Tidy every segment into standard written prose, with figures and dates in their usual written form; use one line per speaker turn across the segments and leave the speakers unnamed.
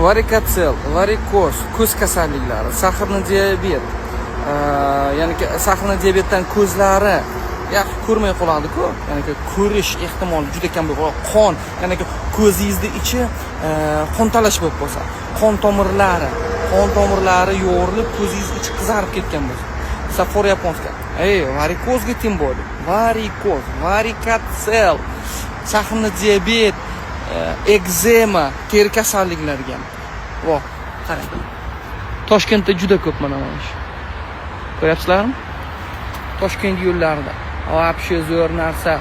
Varikotsel, varikoz, ko'z kasalliklari, сахарный диабет, ya'ni сахарный diabetdan ko'zlari yaxshi ko'rmay qoladi-ku, ya'ni ko'rish ehtimoli juda kam bo'lib qoladi. Qon, ya'ni ko'zingizni ichi qontalash bo'lib qolsa, qon tomirlari yo'g'rilib, ko'zingiz ichi qizarib ketgan bo'lsa. Софора японская. Ey, varikozga тем более. Varikoz, varikotsel, сахарный диабет, ekzema, teri kasalliklariga. Vo, qarang. Toshkentda juda ko'p mana shu. Ko'ryapsizlarmi? Toshkent yo'llarida. Вообще zo'r narsa.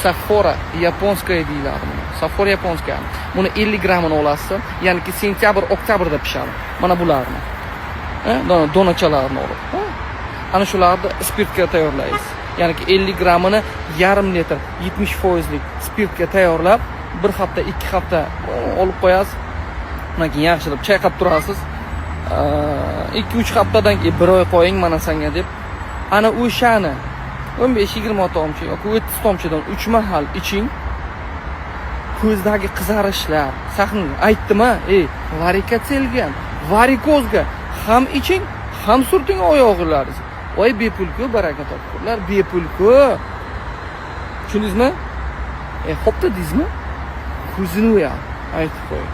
Софора японская deyiladi buni. Софора японская. Buni 50 grammini olasiz, ya'niki sentyabr, oktyabrda pishadi. Mana bularni. Donachalarni olib. Ha? Ana shularni spirtga tayyorlaysiz. Ya'niki 50 grammini yarim litr 70 foizlik spirtga tayyorlab, bir hafta, 2 hafta olib qo'yasiz. Undan keyin yaxshilab chayqab turasiz. 2-3 haftadan keyin, bir oy qo'ying mana sanga deb. Ana o'shani 15-20 tomchi yoki 30 tomchidan 3 mahal iching. Ko'zdagi qizarishlar, sahna aytdim-a, ey, varikotselga, varikozga ham iching, ham surting oyog'laringizni. Voy, bepul-ku, baraka topkurlar, bepul-ku. Tushundingizmi? E, xo'p dedingizmi? Ko'zini o'yadi, aytib qo'y.